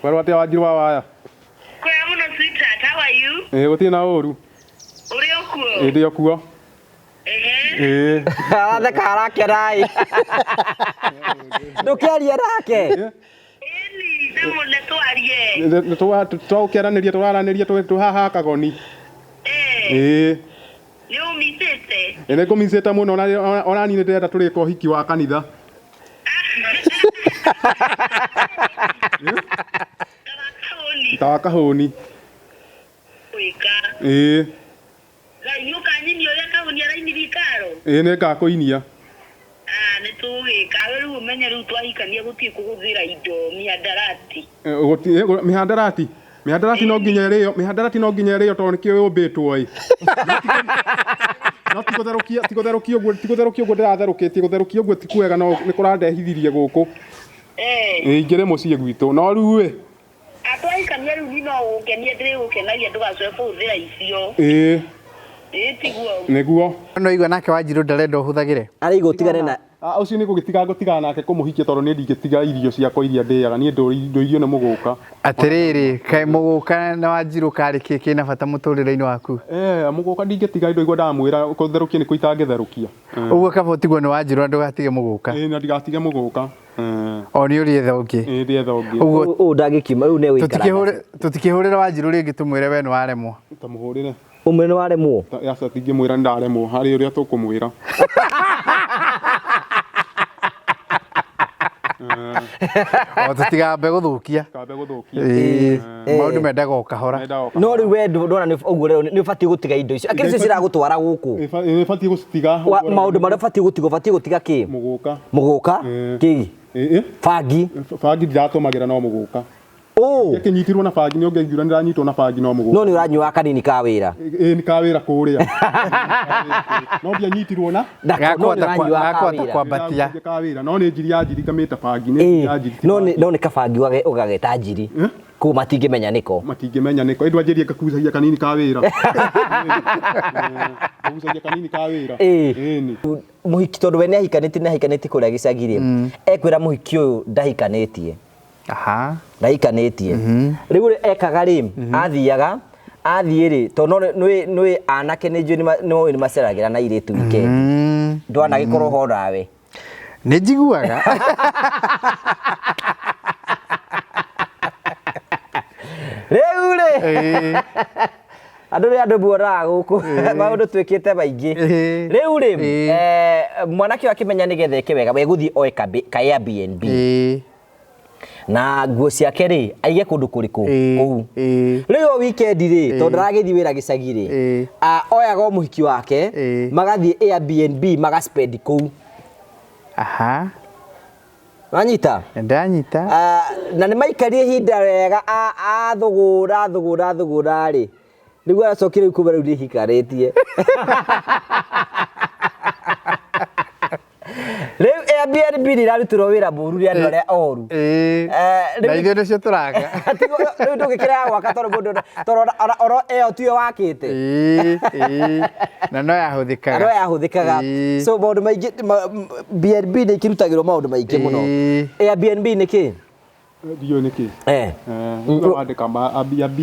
Werwo atĩa Wanjiru wa waya? Kwega mũno sweetheart, how are you? Ĩĩ gũtirĩ na ũru. Ũrĩ o kuo? Ĩĩ ndĩ o kuo. Ehe. Ĩĩ. Aratheka arakena ĩ. Ndũkĩaria nake. Ĩni, ndĩmũne twarie. Nĩ tũkĩaranĩria tũraranĩria twĩ haha Kagoni. Eh, Ĩĩ. nĩ ũmicĩte? Ĩĩ nĩ ngũmicĩte mũno ona niĩ nĩ ndĩrenda tũrĩka ũhiki wa kanitha. Ta wa kahũni. Ta wa kahũni. Gwĩka. Ĩĩ. Ngai nĩ ũkanyinia ũrĩa kahũni arainirie ikaro? Ĩĩ nĩ ngakũinia. Ah, nĩ tũgũgĩka. Rĩu ũmenye rĩu twahikania gũtirĩ kũhũthĩra indo mĩhandarati. Mĩhandarati? Mĩhandarati no nginya ĩrĩo, mĩhandarati no nginya ĩrĩo tondũ nĩkĩo yũmbĩtwo ĩ. No ti gũtherũkia, ti gũtherũkia ũguo, ti gũtherũkia ũguo ndĩratherũkĩtie, gũtherũkia ũguo ti kwega no nĩ kũrandehithirie gũkũ. Eh. Ĩ ingĩrĩ mũciĩ gwitũ. No rĩu ĩ. Twahikania rĩu niĩ no gũgũkenia ndĩrĩgũkenagia ndũgacoke kũhũthĩra icio. Ĩĩ. Ĩĩ tiguo? Nĩguo. No igua nake Wanjirũ ndarenda ũhũthagĩre. Arauga ũtigane na Ah, ũcio nĩ gũgĩtiga ngũtigana nake kũmũhikia tondũ niĩ ndingĩtiga irio ciakwa iria ndĩaga niĩ ndũirio nĩ mũgũka. Atĩrĩrĩ, kaĩ mũgũka na Wanjirũ karĩ kĩ kĩna bata mũtũrĩre-inĩ waku? Eh, mũgũka ndingĩtiga ndũigua ndamwĩra kũtherũkia nĩkuo itangĩtherũkia. Ũguo kaba ũtigwo nĩ Wanjirũ na ndũgatige mũgũka. Ĩĩ na ndigatige mũgũka. O nĩ ũrĩetha ũngĩ. Ĩĩ ndĩetha ũngĩ. Ũguo Ũũ ndangĩkiuma rĩu nĩ gũikara. Tũtikĩhũrĩre Wanjirũ rĩngĩ tũmwĩre we nĩ waremwo. Tamũhũrĩre. Ũmwĩre nĩ waremwo. Aca ndingĩmwĩra nĩ ndaremwo harĩ ũrĩa tũkũmwĩra. O tũtigambe gũthũkia. Tũtikambe gũthũkia. Ĩĩ, maũndũ mendaga o kahora. No rĩu we ndona nĩ ũguo rĩu nĩ ũbatiĩ gũtiga indo icio. Akĩrĩ icio ciragũtwara gũkũ. Nĩ batiĩ gũcitiga. Maũndũ marĩa ũbatiĩ gũtiga ũbatiĩ gũtiga kĩ? Mũgũka. Mũgũka? Kĩ? Bangi. Bangi ndiratũmagĩra no mũgũka. Ũ. Ngĩkĩnyitirwo na bangi nĩ ũngĩaiguire nĩndanyitwo na bangi no mũgũka. No nĩ ũranyuaga kanini ka wĩra. Ĩĩ nĩ ka wĩra kũrĩa. No ndianyitirwo na. Gakũhota kwambatia. Ka wĩra no nĩ njiri ya njiri ngamĩta bangi nĩ njiri ya njiri. No nĩ no nĩ kabangi ũgageta njiri. Kũu matingĩmenya nĩko. Matingĩmenya nĩko. Ĩndũ anjĩrie ngakucagia kanini ka wĩra. Ngakucagia kanini ka wĩra. Ĩĩ. Mũhiki tondũ we nĩ ahikanĩtie nĩ ahikanĩtie kũrĩa gĩcagi rĩ. Ekwĩra mũhiki ũyũ ndahikanĩtie. Aha. Ndahikanĩtie. Rĩu ũrĩa ekaga rĩ, athiaga, athiĩ rĩ, tondũ nĩ nĩ anake nĩ njũĩ nĩ maceragĩra na airĩtu weekend. Ndwanagĩkorwo ho nawe. Nĩ njiguaga. Rĩu rĩ, andũ nĩ andũ muonaga gũkũ maũndũ twĩkĩte maingĩ. Rĩu rĩ, mwanake ũyũ akĩmenya nĩgetha eke wega, we gũthiĩ oe ka Airbnb. Na nguo ciake rĩ, aige kũndũ kũrĩkũ? Kũu. Rĩu o weekend rĩ, tondũ ndaragĩthiĩ wĩra gĩcagi rĩ, oyaga o mũhiki wake, magathiĩ Airbnb magaspend kũu. Aha. Wanyita? Ndanyita. Na nĩ maikarire ihinda wega athũgũra athũgũra athũgũra rĩ, nĩguo aracokire rĩu kuma rĩu nĩ hikarĩtie. Rĩu Airbnb nĩ ĩrarutĩrwo wĩra mũru nĩ andũ arĩa oru. Na ithuĩ nĩcio tũraka. Rĩu ndũngĩkĩrega gwaka tondũ mũndũ tondũ oro ĩyo tiyo wakĩte. Na no yahũthĩkaga. No yahũthĩkaga. So maũndũ maingĩ BNB nĩ ikĩrutagĩrwo maũndũ maingĩ mũno. Airbnb nĩ kĩ? Ndiũĩ nĩ kĩ. Wandĩka Airbnb.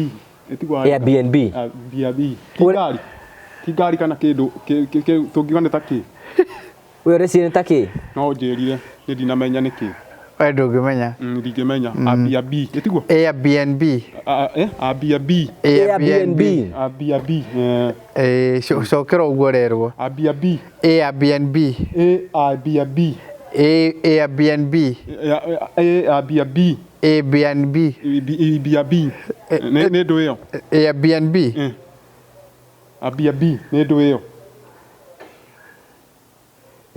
Airbnb. Airbnb. Ti ngari. Ti ngari kana kĩndũ tũngiuga nĩ ta kĩ? We ũreciria nĩ ta kĩ? No ũnjĩrire niĩ ndinamenya nĩ kĩ. We ndũngĩmenya. Ndingĩmenya. Airbnb. Ĩtiguo? Airbnb. Airbnb. Airbnb. Airbnb. Cokera ũguo ũrerwo. Airbnb. Airbnb. Airbnb. Airbnb. Airbnb. Airbnb. Airbnb. Nĩ ndũ ĩyo. Airbnb. Airbnb nĩ ndũ ĩyo.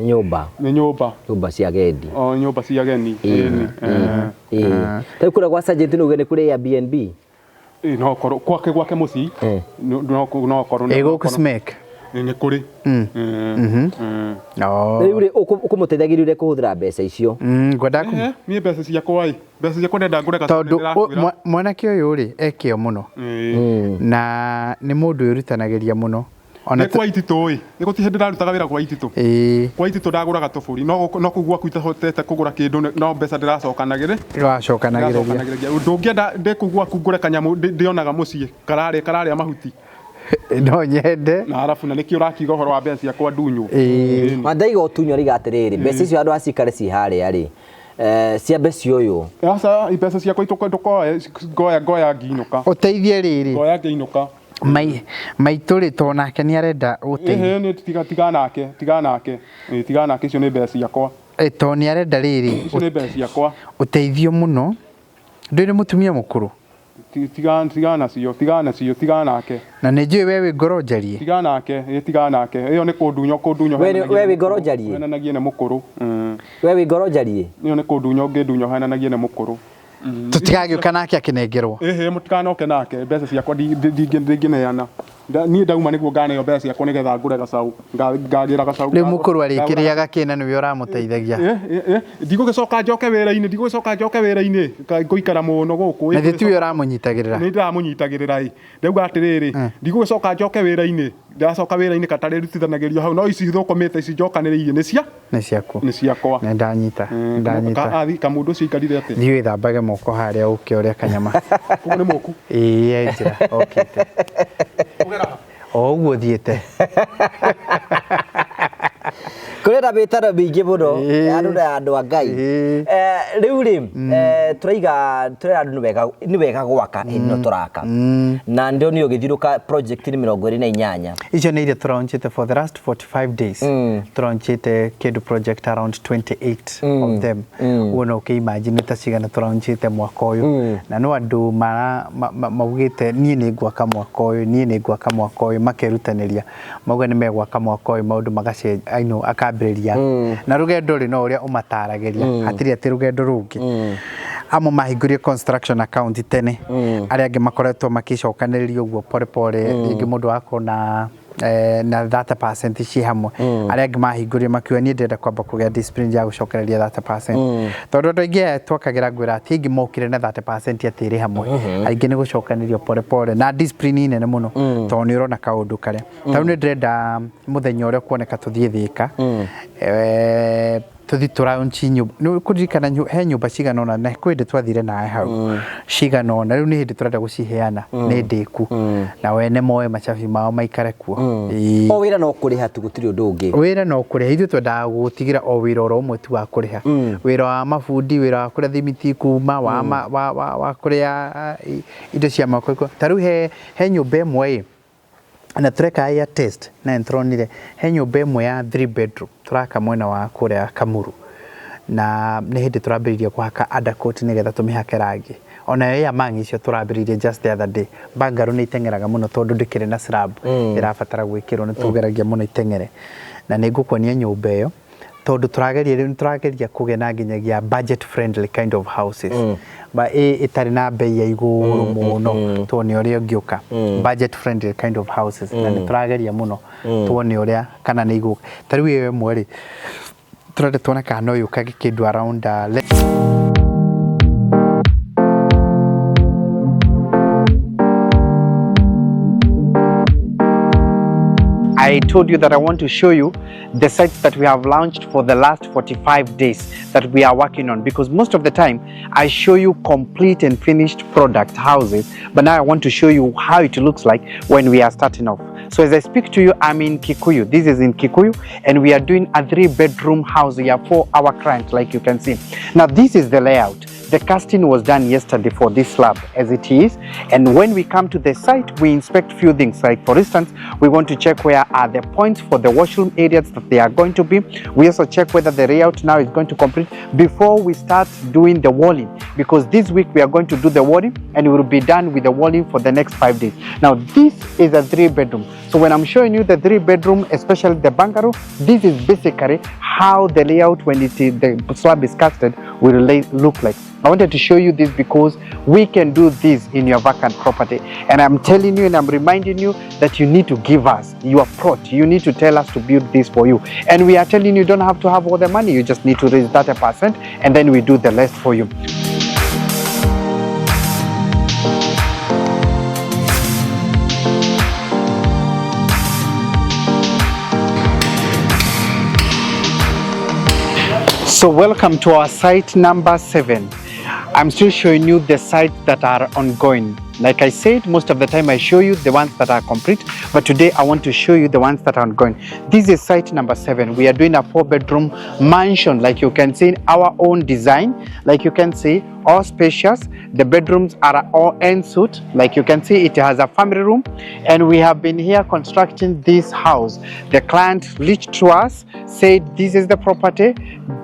Nĩ nyũmba. Nĩ nyũmba. Nyũmba cia agendi. O nyũmba cia ageni. Rĩu kũrĩa gwa Sergeant nĩ uge nĩ kũrĩ Airbnb? No korwo kwake gwake mũciĩ. No korwo. Ĩ gũkũ Smek? Nĩ kũrĩ. Rĩu rĩ ũkũmũteithagĩrĩria ũrĩa kũhũthĩra mbeca icio. Ngwendaga kũ Niĩ mbeca ciakwa ĩ, mbeca ciakwa ndenda ngũre tondũ mwanake ũyũ rĩ e kĩo mũno na nĩ mũndũ wĩrutanagĩria mũno. Ona Nĩ kwa ititũ ĩ. Nĩ gũtirĩ hĩndĩ ndarutaga wĩra kwa ititũ. Ĩĩ. Kwa ititũ ndagũraga tũbũri no no kũu gwaku itahotete kũgũra kĩndũ no mbeca ndĩracokanagĩrĩ. Wacokanagĩrĩria. Ndĩracokanagĩrĩria. Ndũngĩenda ndĩ kũu gwaku ngũre kanyamũ ndĩonaga mũciĩ kararĩa kararĩa mahuti. No nyende. Na arabu na nĩkĩo ũrakiuga ũhoro wa mbeca ciakwa ndunywo. Ĩĩ. Ma ndaiga ũtunywo riga atĩrĩrĩ, mbeca icio andũ acikare ci harĩa rĩ, ciambe cioywo. Aca mbeca ciakwa ndũkoe ngoya ngoya ngiinũka. Ũteithie rĩrĩ. Ngoya ngĩinũka. Mai maitũ rĩ to nake nĩ arenda ũteithio. Ĩhĩ nĩ tiga tiga nake tiga nake. Ĩĩ tiga nake icio nĩ mbeca ciakwa. To nĩ arenda rĩrĩ. Icio nĩ mbeca ciakwa. Ũteithio mũno. Ndũrĩ nĩ mũtumia mũkũrũ. Tiga tiga nacio tiga nacio tiga nake. Na nĩ njũĩ we wĩ ngoro njarie. Tiga nake ĩĩ tiga nake. Ĩyo nĩ kũndunya kũndunya. We wĩ ngoro njarie. Henanagie na mũkũrũ. We wĩ ngoro njarie. Ĩyo nĩ kũndunya ũngĩndunya henanagie na mũkũrũ. Tũtigagĩũka nake akĩnengerwo. Ĩhĩ mũtikanoke nake mbeca ciakwa ndingĩneana. Niĩ ndauma nĩguo nganeo mbeca ciakwa nĩgetha ngũre gacaũ. Ngagĩra gacaũ. Rĩu mũkũrũ arĩkĩrĩaga kĩ na nĩwe ũramũteithagia. Ndigũgĩcoka njoke wĩra-inĩ ndigũgĩcoka njoke wĩra-inĩ ngũikara mũno gũkũ. Na tiwe ũramũnyitagĩrĩra. Nĩ ndĩramũnyitagĩrĩra ĩ. Ndauga atĩrĩrĩ ndigũgĩcoka njoke wĩra-inĩ. Ndacoka wĩra-inĩ katarĩ rutithanagĩrio hau no ici thũkũmĩte ici njokanĩrĩirie nĩ cia nĩ ciaku. Nĩ ciakwa. Nĩ ndanyita. Ndanyita. Kamũndũ ũcio aikarire atĩa? Thiĩ wĩthambage moko harĩa ũke ũrĩa kanyama. Koguo nĩ mũku? Ĩĩ e njĩra okĩte. O ũguo ũthiĩte. Kũrĩ na mĩtaro mĩingĩ mũno andũ na andũ a Ngai. Rĩu rĩ tũraiga tũrera andũ nĩ wega gwaka hĩndĩ ĩno tũraka. Na ndĩronire ũgĩthiũrũka project nĩ 28. Icio nĩ iria tũraunchĩte for the last 45 days. Tũraunchĩte kĩndũ project around 28 of them. Ũguo no ũkĩ-imagine ta cigana tũraunchĩte mwaka ũyũ. Na no andũ maugĩte niĩ nĩ ngwaka mwaka ũyũ, niĩ nĩ ngwaka mwaka ũyũ, makerutanĩria. Mauga nĩ megwaka mwaka ũyũ maũndũ magacenjia, akambĩrĩria. Na rũgendo rĩ no ũrĩa ũmataragĩria, hatirĩ atĩ rũgendo rũngĩ. Amwe mahingũrire construction account tene, arĩa angĩ makoretwo makĩcokanĩrĩria ũguo pore pore, rĩngĩ mũndũ agakorwo na na 30% ci hamwe. Arĩa angĩ mahingũrire makiuga niĩ ndĩrenda kwamba kũgĩa discipline ya gũcokereria 30%. Tondũ andũ aingĩ aya twakagĩra ngwĩra atĩ aingĩ mokire na 30% atĩ ĩrĩ hamwe. Aingĩ nĩ gũcokanĩrio pore pore na discipline nene mũno tondũ nĩ ũrona kaũndũ karĩa. Ta rĩu nĩ ndĩrenda mũthenya ũrĩa ũkuoneka tũthiĩ Thĩka. Tũthiĩ tũraunchi nyũmba. Nĩ ũkũririkana he nyũmba cigana ũna na kwĩ hĩndĩ twathire nawe hau. Cigana ũna rĩu nĩ hĩndĩ tũrenda gũciheana nĩ ndĩku. Na wene moe macabi mao maikare kuo. O wĩra no kũrĩha tu gũtirĩ ũndũ ũngĩ. Wĩra no kũrĩha ithuĩ twendaga gũtigĩra o wĩra oro ũmwe tu wa kũrĩha. Wĩra wa mabundi, wĩra wa kũrĩa thimiti kuma, wa kũrĩa indo cia moko. Ta rĩu he nyũmba ĩmwe ĩ na tũreka ya test na nĩtũronire he nyũmba ĩmwe ya 3 bedroom tũraka mwena wa kũrĩa Kamuru na nĩ hĩndĩ tũrambĩrĩria kũhaka undercoat nĩgetha tũmĩhake rangi. Ona yo ya mangi icio tũrambĩrĩirie just the other day. Bungalow nĩ iteng'eraga mũno tondũ ndĩkĩrĩ na slab ĩrabatara gwĩkĩrwo nĩ tũgeragia mũno iteng'ere. Na nĩ ngũkuonia nyũmba ĩyo tondũ tũrageria rĩu tũrageria kũgĩa na nginyagia budget friendly kind of houses. Ba ĩtarĩ na bei ya igũrũ mũno tuone ũrĩa ũngĩũka. Budget friendly kind of houses na nĩ tũrageria mũno tuone ũrĩa kana nĩ igũka. Ta rĩu ĩyo ĩmwe rĩ tũrenda tuone kana no yũkage kĩndũ around I told you that I want to show you the sites that we have launched for the last 45 days that we are working on, because most of the time I show you complete and finished product houses, but now I want to show you how it looks like when we are starting off. So as I speak to you, I'm in Kikuyu. This is in Kikuyu, and we are doing a 3-bedroom house here for our client, like you can see. Now this is the layout. The casting was done yesterday for this slab as it is, and when we come to the site, we inspect few things. Like for instance, we want to check where are the points for the washroom areas that they are going to be. We also check whether the layout now is going to complete before we start doing the walling, because this week we are going to do the walling and we will be done with the walling for the next 5 days. Now this is a 3-bedroom. So when I'm showing you the 3-bedroom, especially the bungalow, this is basically how the layout when it is, the slab is casted will look like. I wanted to show you this because we can do this in your vacant property. And I'm telling you and I'm reminding you that you need to give us your plot. You need to tell us to build this for you. And we are telling you, you don't have to have all the money. You just need to raise 30% and then we do the rest for you. So welcome to our site number 7. I'm still showing you the sites that are ongoing. Like I said, most of the time I show you the ones that are complete, but today I want to show you the ones that are ongoing. This is site number 7. We are doing a 4-bedroom mansion, like you can see in our own design. Like you can see, all spacious. The bedrooms are all en suite. Like you can see, it has a family room, and we have been here constructing this house. The client reached to us, said this is the property,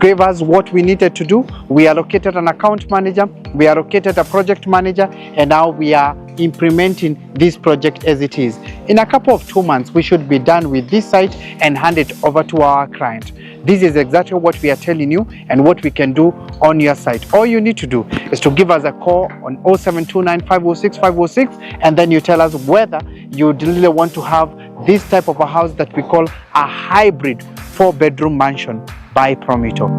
gave us what we needed to do. We allocated an account manager, we allocated a project manager, and now we are implementing this project as it is. In a couple of 2 months, we should be done with this site and hand it over to our client. This is exactly what we are telling you and what we can do on your site. All you need to do is to give us a call on 0729 506 506, and then you tell us whether you really want to have this type of a house that we call a hybrid 4-bedroom mansion by Promito.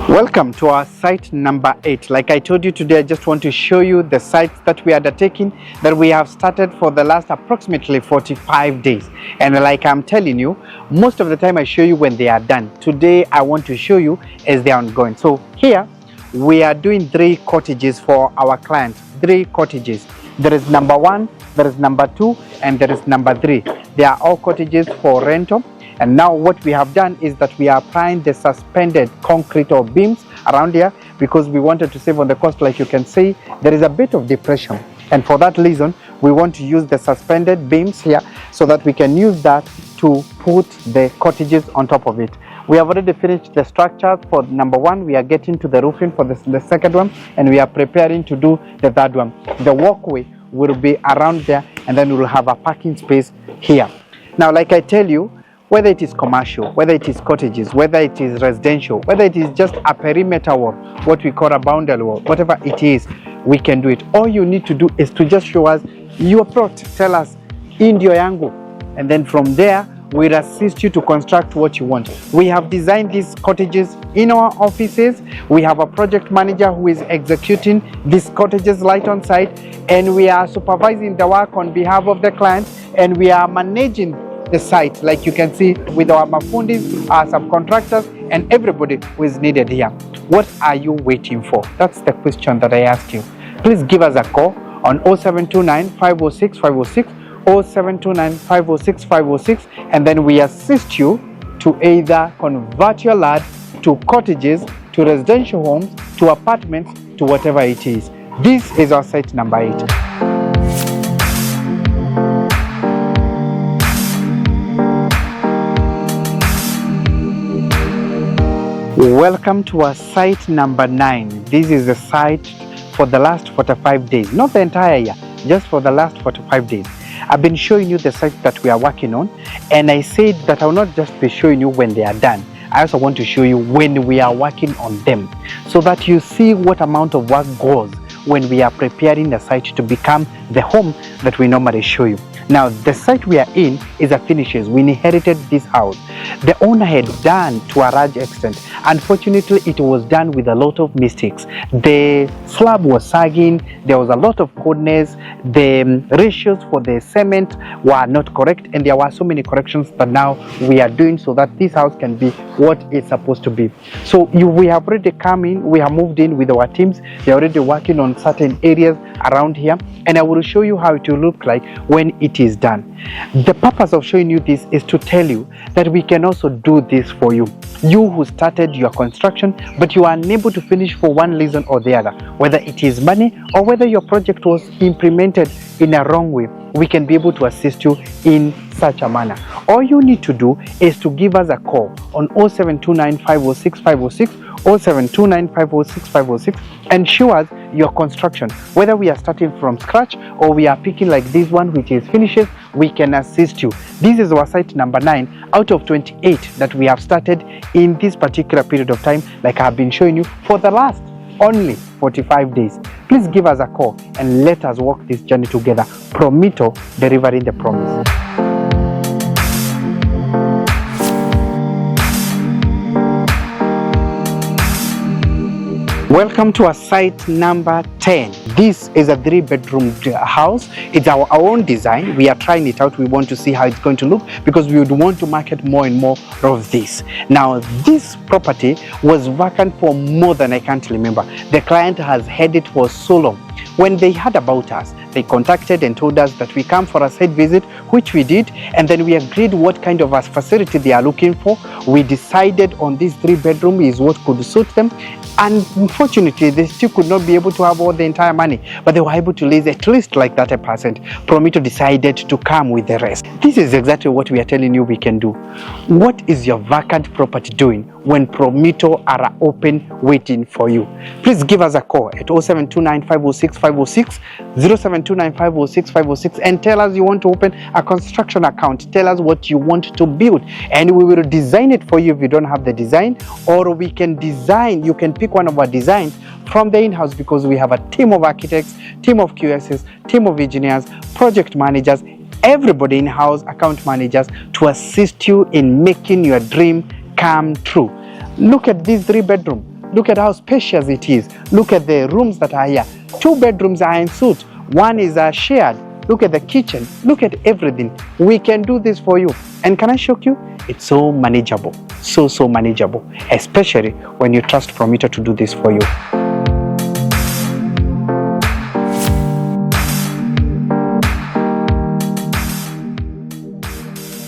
Welcome to our site number 8. Like I told you today, I just want to show you the sites that we are undertaking, that we have started for the last approximately 45 days. And like I'm telling you, most of the time I show you when they are done. Today, I want to show you as they are ongoing. So here, we are doing 3 cottages for our clients. 3 cottages. There is number 1, there is number 2, and there is number 3. They are all cottages for rental. And now what we have done is that we are applying the suspended concrete or beams around here because we wanted to save on the cost. Like you can see, there is a bit of depression. And for that reason, we want to use the suspended beams here so that we can use that to put the cottages on top of it. We have already finished the structure for number 1. We are getting to the roofing for the second one, and we are preparing to do the third one. The walkway will be around there, and then we will have a parking space here. Now, like I tell you, whether it is commercial, whether it is cottages, whether it is residential, whether it is just a perimeter wall, what we call a boundary wall, whatever it is, we can do it. All you need to do is to just show us your plot. Tell us, indio yangu. And then from there, we'll assist you to construct what you want. We have designed these cottages in our offices. We have a project manager who is executing these cottages right on site, and we are supervising the work on behalf of the client, and we are managing the site, like you can see, with our mafundis, our subcontractors, and everybody who is needed here. What are you waiting for? That's the question that I ask you. Please give us a call on 0729 506 506, 0729 506 506, and then we assist you to either convert your land to cottages, to residential homes, to apartments, to whatever it is. This is our site number 8. Welcome to our site number 9. This is the site for the last 45 days, not the entire year, just for the last 45 days. I've been showing you the site that we are working on, and I said that I will not just be showing you when they are done. I also want to show you when we are working on them, so that you see what amount of work goes when we are preparing the site to become the home that we normally show you. Now, the site we are in is a finishes. We inherited this house. The owner had done to a large extent. Unfortunately, it was done with a lot of mistakes. The slab was sagging. There was a lot of coldness. The ratios for the cement were not correct, and there were so many corrections that now we are doing so that this house can be what it's supposed to be. So we have already come in. We have moved in with our teams. They're already working on certain areas around here, and I will show you how it will look like when it is done. The purpose of showing you this is to tell you that we can also do this for you. You who started your construction but you are unable to finish for one reason or the other, whether it is money or whether your project was implemented in a wrong way, we can be able to assist you in such a manner. All you need to do is to give us a call on 0729 506 506, 0729 506 506, and show us your construction. Whether we are starting from scratch or we are picking like this one, which is finishes, we can assist you. This is our site number 9 out of 28 that we have started in this particular period of time, like I've been showing you for the last only 45 days. Please give us a call and let us walk this journey together. Promito, delivering the promise. Welcome to our site number 10. This is a 3-bedroom house. It's our own design. We are trying it out. We want to see how it's going to look because we would want to market more and more of this. Now, this property was vacant for more than I can't remember. The client has had it for so long. When they heard about us, they contacted and told us that we come for a site visit, which we did, and then we agreed what kind of a facility they are looking for. We decided on this 3-bedroom is what could suit them. And unfortunately, they still could not be able to have all the entire money, but they were able to raise at least like 30%. Promito decided to come with the rest. This is exactly what we are telling you we can do. What is your vacant property doing when Promito are open waiting for you? Please give us a call at 0729506506, 0729506506, and tell us you want to open a construction account. Tell us what you want to build, and we will design it for you if you don't have the design, or we can design, you can pick one of our designs from the in-house, because we have a team of architects, team of QSs, team of engineers, project managers, everybody in-house, account managers, to assist you in making your dream come true. Look at this 3-bedroom. Look at how spacious it is. Look at the rooms that are here. 2 bedrooms are en suite. 1 is shared. Look at the kitchen. Look at everything. We can do this for you. And can I shock you? It's so manageable. So, so manageable, especially when you trust Promito to do this for you.